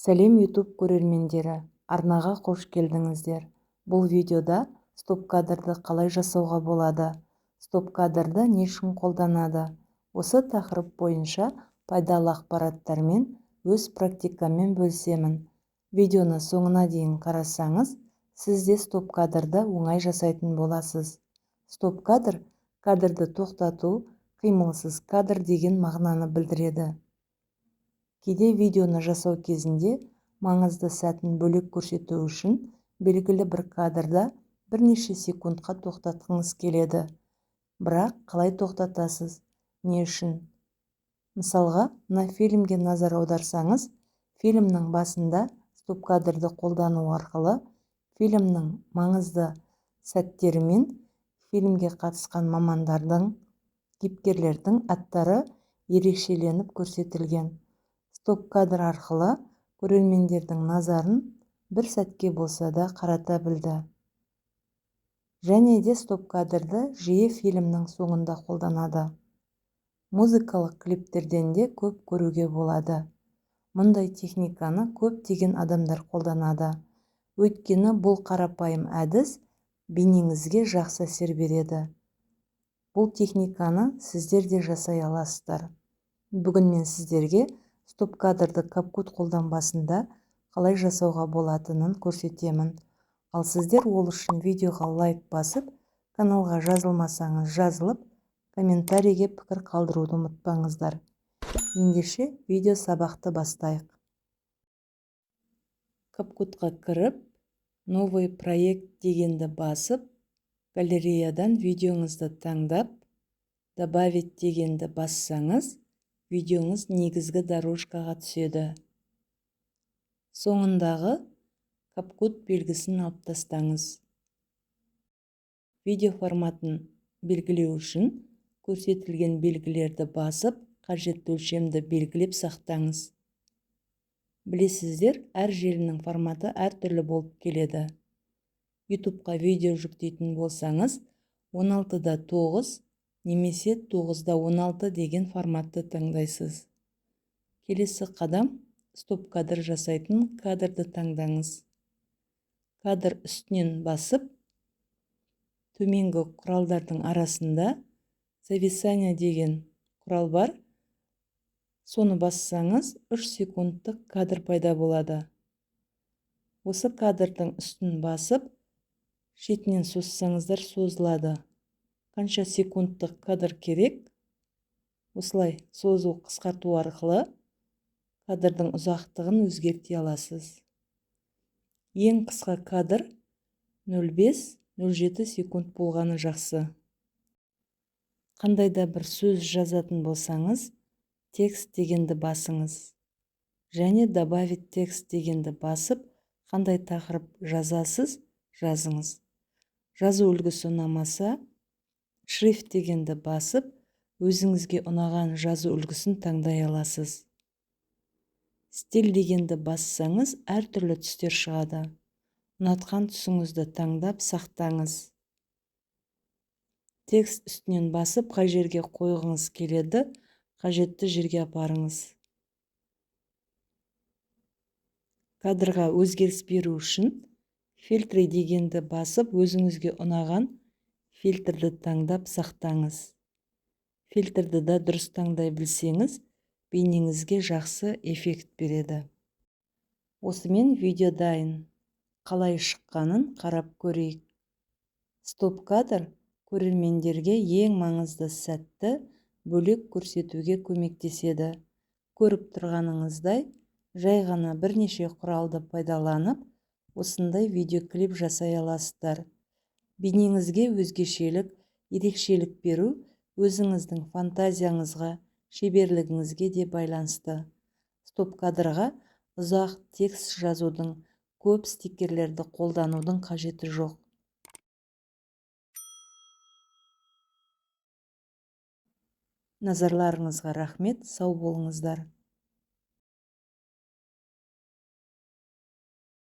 Сәлем, YouTube көрермендері! Арнаға қош келдіңіздер! Бұл видеода стоп-кадрды қалай жасауға болады, стоп-кадрды не үшін қолданады, осы тақырып бойынша пайдалы ақпараттармен, өз практикаммен бөлісемін. Видеоны соңына дейін қарасаңыз, сіз де стоп-кадрды оңай жасайтын боласыз. Стоп-кадр кадрды тоқтату, қимылсыз кадр деген мағынаны білдіреді. Кейде видеоны жасау кезінде маңызды сәтін бөлек көрсету үшін белгілі бір кадрда бірнеше секундқа тоқтатқыңыз келеді. Бірақ қалай тоқтатасыз? Не үшін? Мысалға, мына фильмге назар аударсаңыз, фильмнің басында стоп-кадрды қолдану арқылы фильмнің маңызды сәттері мен фильмге қатысқан мамандардың, кейіпкерлердің аттары ерекшеленіп көрсетілген. Стоп-кадр арқылы көрермендердің назарын бір сәтке болса да қарата білді. Және де стоп-кадрды жиі фильмнің соңында қолданады. Музыкалық клиптерден де көп көруге болады. Мұндай техниканы көптеген адамдар қолданады. Өйткені бұл қарапайым әдіс бейнеңізге жақсы әсер береді. Бұл техниканы сіздер де жасай аласыздар. Бүгін мен сіздерге стоп-кадрды CapCut қолданбасында қалай жасауға болатынын көрсетемін. Ал сіздер ол үшін видеоға лайк басып, каналға жазылмасаңыз жазылып, комментарийге пікір қалдыруды ұмытпаңыздар. Ендеше, видео сабақты бастайық. CapCutқа кіріп, «Новый проект» дегенді басып, галереядан видеоңызды таңдап, «Добавить» дегенді бассаңыз, видеоңыз негізгі дорожкаға түседі. Соңындағы CapCut белгісін алып тастаңыз. Видео форматын белгілеу үшін көрсетілген белгілерді басып, қажетті өлшемді белгілеп сақтаңыз. Білесіздер, әр желінің форматы әртүрлі болып келеді. YouTubeқа видео жүктейтін болсаңыз, 16-да 9 немесе 9-да 16 деген форматты таңдайсыз. Келесі қадам: стоп-кадр жасайтын кадрды таңдаңыз. Кадр үстінен басып, төменгі құралдардың арасында «Зависание» деген құрал бар. Соны бассаңыз, 3 секундтық кадр пайда болады. Осы кадрдың үстін басып, шетінен созсаңыздар, созылады. Қанша секундтық кадр керек, осылай созу, қысқарту арқылы кадрдың ұзақтығын өзгерте аласыз. Ең қысқа кадр 05-07 секунд болғаны жақсы. Қандай да бір сөз жазатын болсаңыз, «Текст» дегенді басыңыз және «Добавить текст» дегенді басып, қандай тақырып жазасыз, жазыңыз. Жазу үлгісі ұнамаса, «Шрифт» дегенді басып, өзіңізге ұнаған жазу үлгісін таңдай аласыз. «Стиль» дегенді бассаңыз, әртүрлі түстер шығады. Ұнатқан түсіңізді таңдап, сақтаңыз. Текст үстінен басып, қай жерге қойғыңыз келеді, қажетті жерге апарыңыз. Кадрға өзгеріс беру үшін «Фильтры» дегенді басып, өзіңізге ұнаған фильтрді таңдап, сақтаңыз. Фильтрді да дұрыс таңдай білсеңіз, бейнеңізге жақсы эффект береді. Осымен видео дайын. Қалай шыққанын қарап көрейік. Стоп кадр көрермендерге ең маңызды сәтті бөлек көрсетуге көмектеседі. Көріп тұрғаныңыздай, жай ғана бірнеше құралды пайдаланып, осындай видеоклип жасай аласыздар. Бейнеңізге өзгешелік, ерекшелік беру өзіңіздің фантазияңызға, шеберлігіңізге де байланысты. Стоп кадрға ұзақ текст жазудың, көп стикерлерді қолданудың қажеті жоқ. Назарларыңызға рахмет, сау болыңыздар!